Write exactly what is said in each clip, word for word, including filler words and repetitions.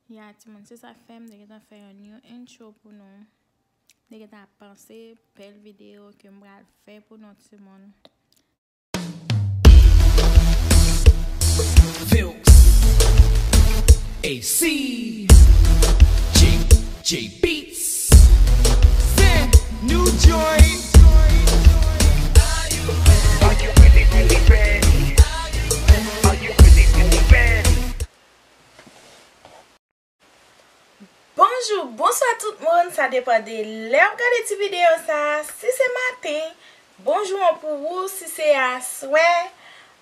Ya, timoun, se sa k fè m te gentan fè yon new intro pou nou. M te gentan panse bèl videyo ke m pral fè pou nou, timoun. Vilks, A C, J J Beats, Zen, New Joint. Are you really, really ready? Are you really, really ready? Bonjou, bonswa tout moun, sa depann de lè w ap gade ti videyo sa a. Si se maten, bonjou an pou ou, si se aswè,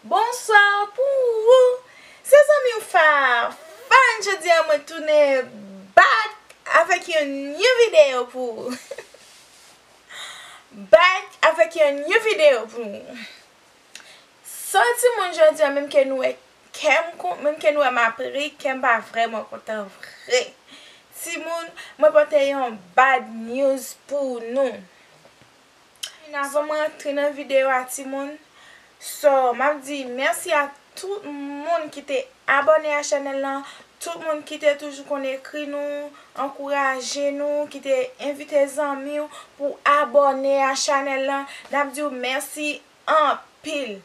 bonswa pou ou. Se zanmi w Fafan, jodi a mwen tounen back avèk yon new videyo pou ou. Back avèk yon new videyo pou ou. So, timoun, jodi a, menm ke nou wè kè m kon-, menm ke nou wè m ap ri, kè m pa vrèman kontan vre. Timoun, mwen pote yon bad news pou nou. Men avan mwen antre nan videyo a, timoun, so, m ap di mèsi a tout moun ki te abòne a chanèl lan, tout moun ki te toujou konn ekri nou, ankouraje nou, ki te envite zanmi w pou abòne a chanèl lan. N ap di w mèsi anpil.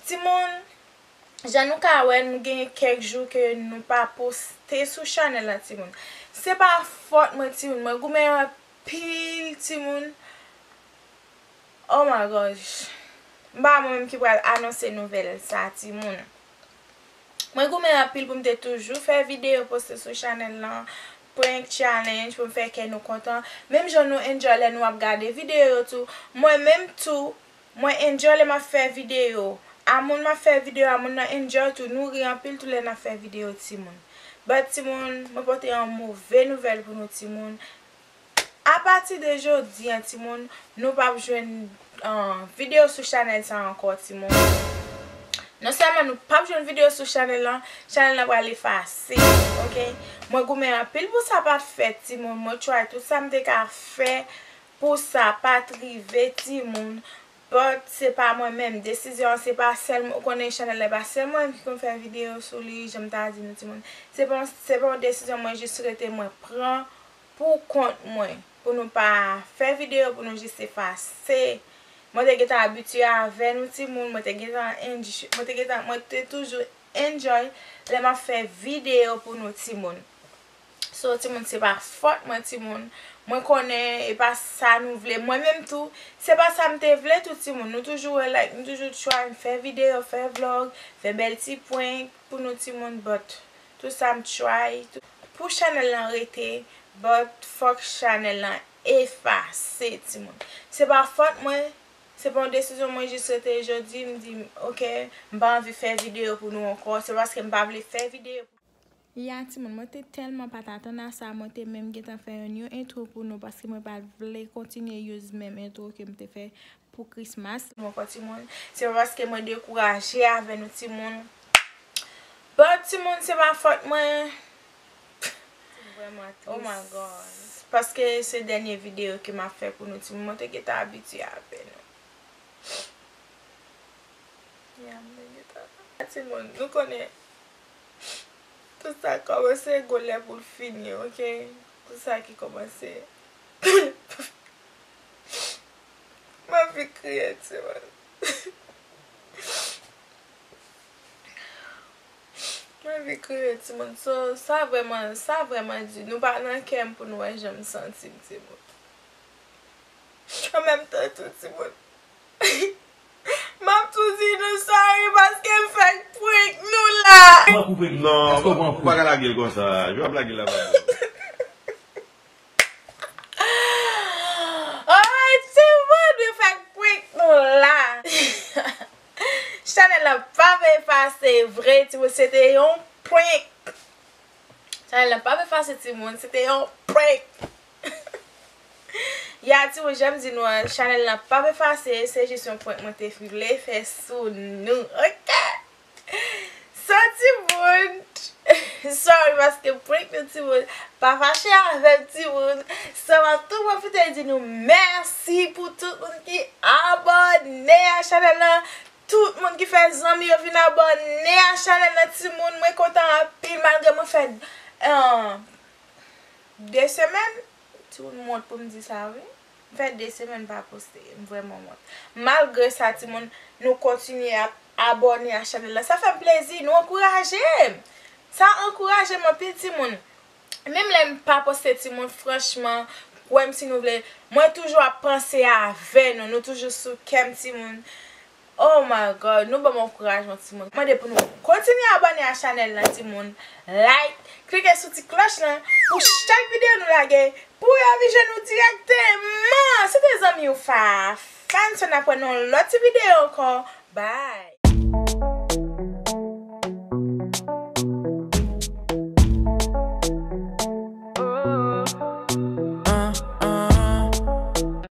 Timoun, jan nou ka wè, nou gen kèk jou ke nou pa poste sou chanèl lan, timoun. Se pa fòt mwen, timoun. Mwen goumen anpil, timoun. Oh my gosh. M pa mwen menm ki pral anonse nouvèl sa, timoun. Mwen goumen anpil pou m te toujou fè videyo poste sou chanèl lan, prank challenge, pou m fè kè nou kontan. Menm jan nou enjoy lè nou ap gade videyo yo tou, mwen menm tou, mwen enjoy lè m ap fè videyo. A moun m ap fè videyo a, moun nan enjoy tou, nou ri anpil tou lè n ap fè videyo, timoun. But timoun, mwen pote yon move nouvèl pou nou, timoun. Apati de jodi a, timoun, nou p ap jwenn, ah, videyo sou chanèl sa ankò, timoun. Non sèlman nou p ap jwenn videyo sou chanèl lan, chanèl lan pral efase, oke? Mwen goumen anpil pou sa pa t fèt, timoun. Mwen try tout sa m te ka fè pou sa pa t rive, timoun. But se pa mwen menm. Desizyon an, se pa sèl, ou konnen chanèl la, e pa sèl mwen menm ki konn fè videyo sou li, jan m ta di nou, timoun. Se pa, se pa yon desizyon mwen jis rete mwen pran pou kont mwen, pou nou pa fè videyo, pou nou jis efase. Mwen te gentan abitye avè nou, timoun. Mwen te gentan enj-, mwen te gentan, mwen te toujou enjoy lè m ap fè videyo pou nou, timoun. So, timoun, se pa fòt mwen, timoun. Mwen konnen e pa sa nou vle. Mwen menm tou, se pa sa m te vle tou, timoun. Nou toujou wè, like, nou toujou try fè videyo, fè vlog, fè bèl ti prank pou nou, timoun. But tout sa m try tou, pou chanèl lan rete, but fòk chanèl lan efase, timoun. Se pa fòt mwen, se pa yon desizyon mwen jis rete jodi, m di, oke, m pa anvi fè videyo pou nou ankò, se paske m pa vle fè videyo. Ya, timoun, mwen te tèlman pa t atann a sa, mwen te menm gentan fè yon new intro pou nou, paske mwen pa t vle kontinye use menm intro ke m te fè pou Christmas. Mwen ankò, timoun, se pa paske mwen dekouraje avè nou, timoun. But, timoun, se pa fòt mwen. Vrèman tris. Oh my God. Paske se dènye videyo ke m ap fè pou nou, timoun. Mwen te gentan abitye avè nou. Ya, mwen te gentan. Timoun, nou konnen tout sa kòmanse gon lè pou l fini, oke? Tout sa ki kòmanse. Mwen anvi kriye, timoun. Mwen anvi kriye, timoun. So, sa vrèman, sa vrèman di. Nou pa nan kè m pou nou wè jan m santi m, timoun. An menm tan tou, timoun. M ap tou di nou sorry paske m fèk prank nou la. Pran pou prank. Non, ou pa ka lage l konsa. J ap lage l la. Alright, timoun, nou fèk prank nou la. Chanèl la p ap efase vre, timoun, se te yon prank. Chanèl la p ap efase, timoun, se te yon prank. Ya, timoun, jan m di nou an, chanèl la p ap efase, se jis yon prank mwen te vle fè sou nou, oke? So, timoun, sorry, paske prank nou, timoun. Pa fache avè m, timoun. So, m ap tou pwofite di nou mèsi pou tout moun ki abòne a chanèl lan. Tout moun ki fè zanmi yo vin abòne a chanèl lan, timoun. Mwen kontan anpil, malgre mwen fè Ahn, de semèn, timoun, m wont pou m di sa, wi. M fè de semèn m pa poste, m vrèman wont. Malgre sa, timoun, nou kontinye ap abòne a chanèl la. Sa fè m plezi, nou ankouraje m. Sa ankouraje m anpil, timoun. Menm lè m pa poste, timoun, franchman, kwè m si nou vle, mwen toujou ap panse avè nou, nou toujou sou kè m, timoun. Oh my God, nou ban m ankourajman, timoun. Mande pou nou kontinye abòne a chanèl la, timoun. Like, klike sou ti klòch lan pou chak videyo nou lage, pou yo vin jwenn nou dirèkteman. Se te zanmi w Fafan, n ap wè nan yon lòt ti videyo ankò. Bye.